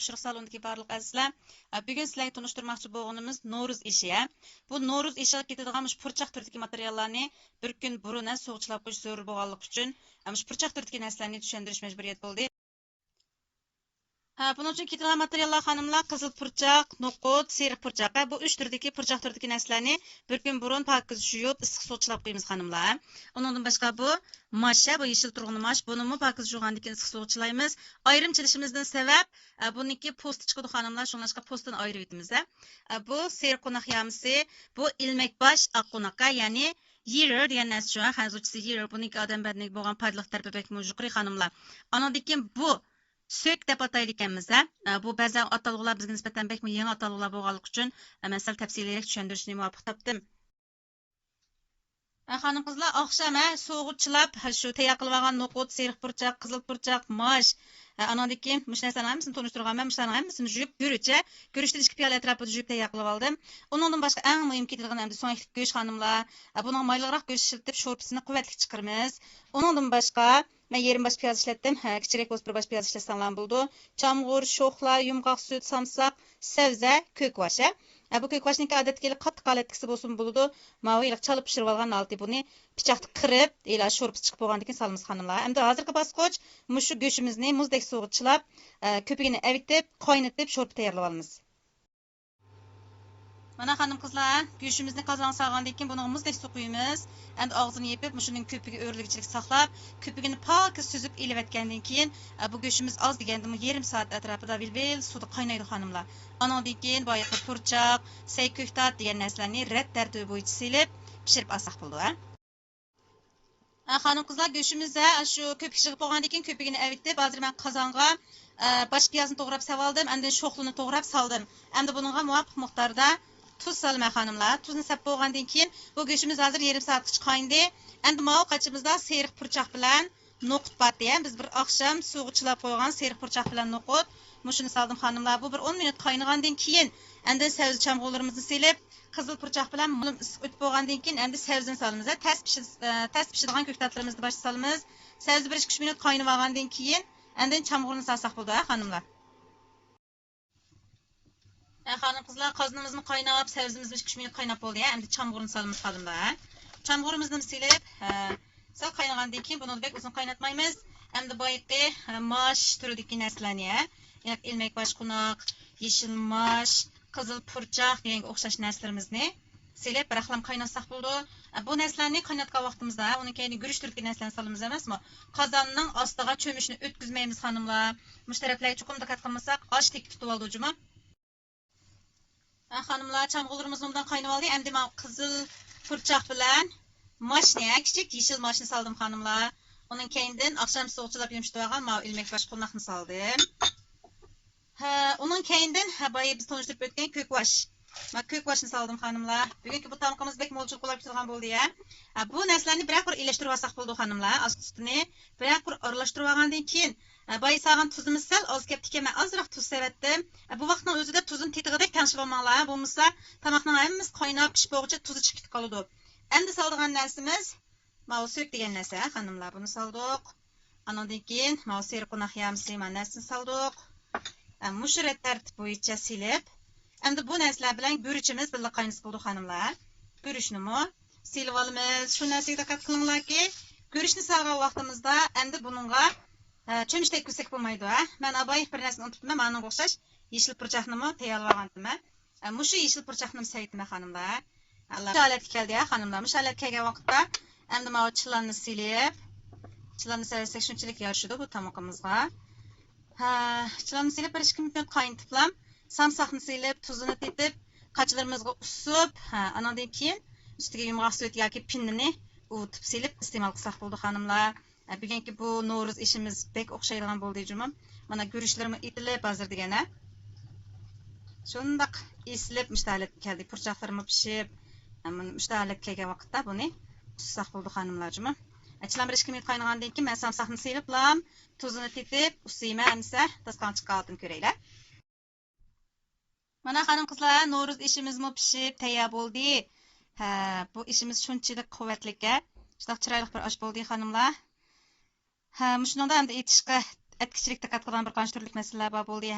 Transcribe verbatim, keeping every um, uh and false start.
تاپشۇرۇق سالونىدىكى بارلىق ئەزىزلەر. ئە، بۈگۈن سىلەرگە تونۇشتۇرماقچى بولغىنىمىز نورۇز ئېشى، ھە. بۇ نورۇز ئېشىغا كېتىدىغان مۇشۇ پۇرچاق تۈرىدىكى ماتېرىياللارنى بىر كۈن بۇرۇن، ھە، سۇغا چىلاپ قويۇش زۆرۈر بولغانلىقى ئۈچۈن، ھە، مۇشۇ پۇرچاق تۈرىدىكى نەرسىلەرنى چۈشەندۈرۈش مەجبۇرىيەت بولدى. ھە، بۇنىڭ ئۈچۈن كېتىدىغان ماتېرىياللار خانىملار، قىزىل پۇرچاق، نوقۇت، سېرىق پۇرچاق. ھە، بۇ ئۈچ تۈردىكى پۇرچاق تۈرىدىكى نەرسىلەرنى بىر كۈن بۇرۇن پاكىز يۇيۇپ، ئىسسىق سۇغا چىلاپ قويىمىز خانىملار. ئۇنىڭدىن باشقا بۇ ماش، ھە، بۇ يېشىل تۇرغۇنى ماش. بۇنىمۇ پاكىز يۇغاندىن كېيىن ئىسسىق سۇغا چىلايمىز. ئايرىم چىلىشىمىزدىن سەۋەب، ھە، بۇنىڭكى پوستى چىقىدۇ خانىملار، شۇڭلاشقا پوستىنى ئايرىۋېتىمىز، ھە. ھە، بۇ سېرىق قوناق يامىسى، بۇ ئىلمەكباش ئاق قوناق، ھە، يەنى يىرر دېگەن نەرسە شۇ، ھە، خەنزۇچىسى يىرر. بۇنىڭكى ئادەم بەدىنىگە بولغان پايدىلىق تەرىپى بەكمۇ يۇقىرى خانىملار. ئانىڭدىن كېيىن بۇ سۆك دەپ ئاتايدىكەنمىز، ھە. ئە، بۇ بەزەن ئاتالغۇلار بىزگە نىسبەتەن بەكمۇ يېڭى ئاتالغۇلار بولغانلىقى ئۈچۈن، ئە، مەن سەل تەپسىلىيرەك چۈشەندۈرۈشنى مۇۋاپىق تاپتىم. ئە، خانىم قىزلار، ئاخشام، ھە، سۇغا چىلاپ، ھە، شۇ تەييار قىلىۋالغان نوقۇت، سېرىق پۇرچاق، قىزىل پۇرچاق، ماش، ئە، ئانىڭدىن كېيىن مۇشۇ نەرسىلەرنىڭ ھەممىسىنى تونۇشتۇرغان مەن. مۇشۇلارنىڭ ھەممىسىنى يۇيۇپ، گۈرۈچە، گۈرۈچتىن ئىككى پىيالە ئەتراپىدا يۇيۇپ تەييار قىلىۋالدىم. ئۇنىڭدىن باشقا ئەڭ مۇھىم كېتىدىغىنى ئەمدى سۆڭەكلىك گۆش خانىملار. ئە، بۇنىڭغا مايلىقراق گۆش ئىشلىتىپ، شورپىسىنى قۇۋۋەتلىك چىقىرىمىز. ئۇنىڭدىن باشقا، مەن يېرىم باش پىياز ئىشلەتتىم. ھە، كىچىكرەك بولسا بىر باش پىياز ئىشلەتسەڭلارمۇ بولىدۇ. چامغۇر، شوخلا، يۇمغاق سۈت، سامساق، سەۋزە، كۆكباش، ھە. ھە، بۇ كۆكباشنىڭكى ئادەتتىكىدەك قاتتىق ھالەتتىكىسى بولسىمۇ بولىدۇ. ماۋۇ ھېلىقى چالىپ پىشۇرۇۋالغان ھالىتى، بۇنى پىچاقتا قىرىپ، ھېلى شورپىسى چىقىپ بولغاندىن كېيىن سالىمىز خانىملار. ئەمدى ھازىرقى باسقۇچ مۇشۇ گۆشىمىزنى مۇزدەك سۇغا چىلاپ، ئە، كۆپۈكىنى ئەۋېتىپ، قاينىتىپ، شورپا تەييارلىۋالىمىز. مانا خانىم قىزلار، گۆشىمىزنى قازانغا سالغاندىن كېيىن بۇنىڭغا مۇزدەك سۇ قۇيىمىز. ئەمدى ئاغزىنى يېپىپ، مۇشۇنىڭ كۆپۈكى ئۆرلىگۈچىلىك ساقلاپ، كۆپۈكىنى پاكىز سۈزۈپ ئېلىۋەتكەندىن كېيىن، ئە، بۇ گۆشىمىز ئاز دېگەندىمۇ يېرىم سائەت ئەتراپىدا ۋىل-ۋىل سۇدا قاينايدۇ خانىملار. ئانىڭدىن كېيىن بايىقى پۇرچاق، سەي كۆكتات دېگەن نەرسىلەرنى رەت تەرتىپى بويىچە سېلىپ پىشۇرۇپ ئالساق بولىدۇ، ھە. ھە، خانىم قىزلار، گۆشىمىز، ھە، شۇ كۆپۈك يىغىپ بولغاندىن كېيىن كۆپۈكىنى ئەۋېتىپ، ھازىر مەن قازانغا، ئە، باش پىيازنى توغراپ سېلىۋالدىم، ئاندىن شوخلىنى توغراپ سالدىم. ئەمدى بۇنىڭغا مۇۋاپىق مىقداردا تۇز سالىمەن خانىملار. تۇزنى سەپ بولغاندىن كېيىن بۇ گۆشىمىز ھازىر يېرىم سائەتكىچە قاينىدى. ئەمدى ماۋۇ قاچىمىزدا سېرىق پۇرچاق بىلەن نوقۇت بار ئىدى. بىز بىر ئاخشام سۇغا چىلاپ قويغان سېرىق پۇرچاق بىلەن نوقۇت. مۇشۇنى سالدىم خانىملار. بۇ بىر ئون مىنۇت قاينىغاندىن كېيىن ئاندىن سەۋزە چامغۇرلىرىمىزنى سېلىپ، قىزىل پۇرچاق بىلەن مۇلۇم ئىسسىق ئۆتۈپ بولغاندىن كېيىن ئەمدى سەۋزىنى سالىمىز. تەس پىشىد-، ئە، تەس پىشىدىغان كۆكتاتلىرىمىزنى باشتا سالىمىز. سەۋزە بىر ئىككى ئۈچ مىنۇت قاينىۋالغاندىن كېيىن ئاندىن چامغۇرنى سالساق بولىدۇ، ھە، خانىملار. ھە، خانىم قىزلار، قازىنىمىزمۇ قايناپ، سەۋزىمىزمۇ ئىككى ئۈچ مىنۇت قايناپ بولدى، ھە. ئەمدى چامغۇرنى سالىمىز خانىملار، ھە. چامغۇرىمىزنى سېلىپ، ھە، سەل قاينىغاندىن كېيىن بۇنى بەك ئۇزۇن قايناتمايمىز. ئەمدى بايىقى، ھە، ماش تۈرىدىكى نەرسىلەرنى، ھە، ياق، ئىلمەك باش قوناق، يېشىل ماش، قىزىل پۇرچاق دېگەنگە ئوخشاش نەرسىلىرىمىزنى سېلىپ، بىر ئاقلام قايناتساق بولىدۇ. بۇ نەرسىلەرنى قايناتقان ۋاقتىمىزدا، ئۇنىڭ كەينىدىن گۈرۈچ تۈرىدىكى نەرسىلەرنى سالىمىز ئەمەسمۇ؟ قازاننىڭ ئاستىغا چۆمۈچنى ئۆتكۈزمەيمىز، خانىملار. مۇشۇ تەرەپلەرگە چوقۇم دىققەت قىلمىساق، ئاش تېكى تۇتۇۋالىدۇ جۇمۇ. ھە، خانىملار، چامغۇرلىرىمىز ئوبدان قاينىۋالدى. ئەمدى مانا قىزىل پۇرچاق بىلەن ماشنى، ھە، كىچىك يېشىل ماشنى سالدىم، خانىملار. ئۇنىڭ كەينىدىن ئاخشام سۇغا چىلاپ يۇمشىتىۋالغان ماۋۇ ئىلمەك باش قوناقنى سالدىم. ھە، ئۇنىڭ كەينىدىن، ھە، بايا بىز تونۇشتۇرۇپ ئۆتكەن كۆكباش. مانا كۆكباشنى سالدىم، خانىملار. بۈگۈنكى بۇ تامىقىمىز بەك مولچىلىق بولۇپ كېتىدىغان بولدى، ھە. ھە، بۇ نەرسىلەرنى بىرەر قۇر ئېلىشتۇرۇۋالساق بولىدۇ، خانىملار. ئاز سۈتىنى بىرەر قۇر ئارىلاشتۇرۇۋالغاندىن كېيىن، ھە، بايا سالغان تۇزىمىز سەل ئاز كەپتىكەن، مەن ئازراق تۇز سېلىۋەتتىم. ھە، بۇ ۋاقىتنىڭ ئۆزىدە تۇزنى تېتىغۇدەك تەڭشىۋالماڭلار، بولمىسا تاماقنىڭ ھەممىسى قايناپ پىشىپ بولغۇچە تۇزى چىقىپ كېتىپ قالىدۇ. ئەمدى سالىدىغان نەرسىمىز ماۋۇ سۆك دېگەن نەرسە، ھە، خانىملار، بۇنى سالدۇق. ئانىڭدىن كېيىن ماۋۇ سېرىق قوناق يامىسى، مانا نەرسىنى سالدۇق. ھە، مۇشۇ رەت تەرتىپ بويىچە سېلىپ، ئەمدى بۇ نەرسىلەر بىلەن گۈرۈچىمىز بىللە قاينىسا بولىدۇ، خانىملار. گۈرۈچنىمۇ سېلىۋالىمىز. شۇ نەرسىگە دىققەت قىلىڭلاركى، گۈرۈچنى سالغان ۋاقتىمىزدا ئەمدى بۇنىڭغا، ھە، چۆمۈچ تەگكۈزسەك بولمايدۇ، ھە. مەن ئابايىق بىر نەرسىنى ئۇنتۇپتىمەن، مانىڭغا ئوخشاش يېشىل پۇرچاقنىمۇ تەييارلىۋالغانتىمەن. ئە، مۇشۇ يېشىل پۇرچاقنىمۇ سەيتىمە خانىملار. مۇشۇ ھالەتكە كەلدى، ھە، خانىملار. مۇشۇ ھالەتكە كەلگەن ۋاقىتتا ئەمدى ماۋۇ چىلاننى سېلىپ، چىلاننى سېلىپ شۇنچىلىك يارىشىدۇ بۇ تامىقىمىزغا. ھە، چىلاننى سېلىپ بىر ئىككى مىنۇت قاينىتىپلام، سامساقنى سېلىپ، تۇزىنى تېتىپ، قاچىلىرىمىزغا ئۇسسۇپ، ھە، ئانىڭدىن كېيىن ئۈستىگە يۇمغاق سۈت ياكى پىننىنى ئۇۋۇتۇپ سېلىپ ئىستېمال قىلساق بولىدۇ، خانىملار. بۈگۈنكى بۇ نورۇز ئېشىمىز بەك ئوخشايدىغان بولدى جۇمۇ. مانا گۈرۈچلىرىمۇ ئېتىلىپ ھازىر دېگەنە. شۇنداق ئېسىلىپ مۇشۇ ھالەتكە كەلدى. پۇرچاقلىرىمۇ پىشىپ، مانا مۇشۇ ھالەتكە كەلگەن ۋاقىتتا بۇنى قۇسساق بولدى خانىملار جۇمۇ. چىلان بىر ئىككى مىنۇت قاينىغاندىن كېيىن مەن سامساقنى سېلىپلام، تۇزىنى تېتىپ ئۇسسىيمەن ئەمىسە داستىخانغا چىققان ھالىتىنى كۆرەيلى. مانا خانىم قىزلار، نورۇز ئېشىمىزمۇ پىشىپ تەييار بولدى. ھە، بۇ ئېشىمىز شۇنچىلىك قۇۋۋەتلىككەن. شۇنداق چىرايلىق بىر ئاش بولدى خانىملار. ھە، مۇشۇنىڭدا ئەمدى ئېتىشقا ئەتكىچىلىك دىققەت قىلىدىغان بىر قانچە تۈرلۈك مەسىلىلەر بار بولدى.